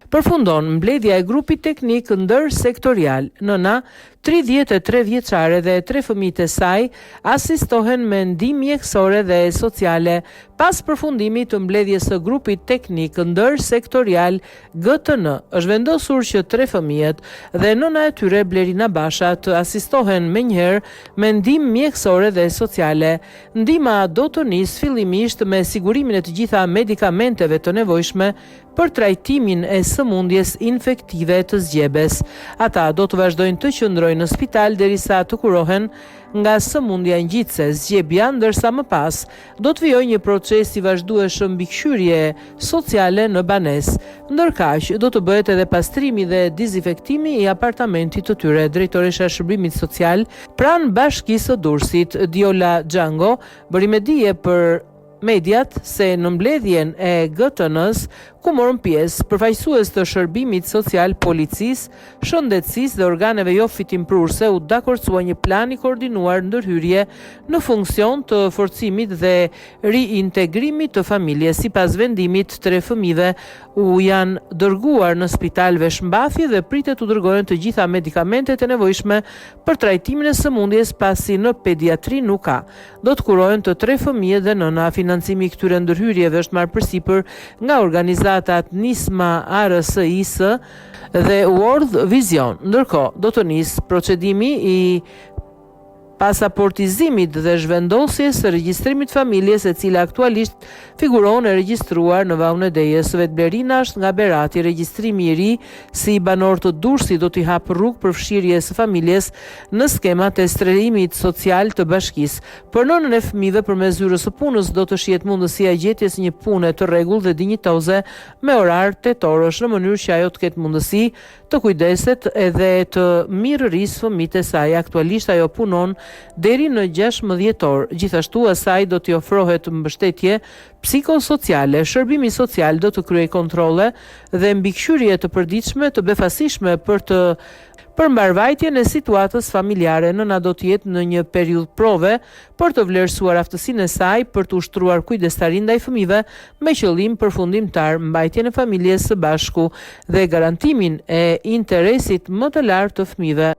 Përfundon mbledhja e grupit teknik ndërsektorial. Nëna, 33 vjeçare dhe tre fëmijët e saj asistohen me ndihmë mjekësore dhe sociale. Pas përfundimit të mbledhjes së grupit teknik ndërsektorial GTN, është vendosur që tre fëmijët dhe nëna e tyre Blerina Basha të asistohen menjëherë me ndihmë mjekësore dhe sociale. Ndihma do të nisë fillimisht me sigurimin e të gjitha medikamenteve të nevojshme për trajtimin e sëmundjes infektive të zgjebes. Ata do të vazhdojnë të qëndrojnë në spital derisa të kurohen nga sëmundja ngjitëse, zgjebja, ndërsa më pas do të vijojë një proces i vazhdueshëm mbikëqyrje sociale në banesë. Ndërkaq, do të bëhet edhe pastrimi dhe dizinfektimi i apartamentit të tyre. Drejtoresha e Shërbimit Social pranë Bashkisë së Durrësit, Diola Xhango, bëri me dije për mediat se në mbledhjen e GTN-së, ku morën pjesë përfaqësues të shërbimit social, policisë, shëndetësisë dhe organeve jofitimprurëse u dakordësua një plan i koordinuar ndërhyrje në funksion të forcimit dhe riintegrimit të familjes. Sipas vendimit, tre fëmijëve u janë dërguar në spital veshmbathje dhe pritet t'u dërgohen të gjitha medikamentet e nevojshme për trajtimin e sëmundjes pasi në pediatri nuk ka. Do të kurohen të tre fëmijët dhe nëna. Financimi i këtyre ndërhyrjeve është marrë përsipër nga organizatat Nisma ARSIS dhe World Vision. Ndërkohë, do të nisë procedimi i pasaportizimit dhe zhvendosjes së regjistrimit të familjes e cila aktualisht figuron e regjistruar në Vaun e Dejës. Vetë Blerina është nga Berati. Regjistrimi i ri si banor të Durrësit do t'i hapë rrugë përfshirjes së familjes në skemat e strehimit social të bashkisë. Për nënën e fëmijëve përmes zyrës së punës do të shihet mundësia e gjetjes së një pune të rregullt dhe dinjitoze me orar tetorësh në mënyrë që ajo të ketë mundësi të kujdeset edhe të mirë-rrisë fëmijët e saj. Aktualisht ajo punon deri në 16 orë. Gjithashtu asaj do t'i ofrohet mbështetje psikosociale. Shërbimi social do të kryejë kontrolle dhe mbikëqyrje të përditshme të befasishme për të Për mbarëvajtjen e situatës familjare, nëna do të jetë në një periudhë prove për të vlerësuar aftësinë e saj për të ushtruar kujdestarinë ndaj fëmijëve me qëllim përfundimtar mbajtjen e familjes së bashku dhe garantimin e interesit më të lartë të fëmijëve.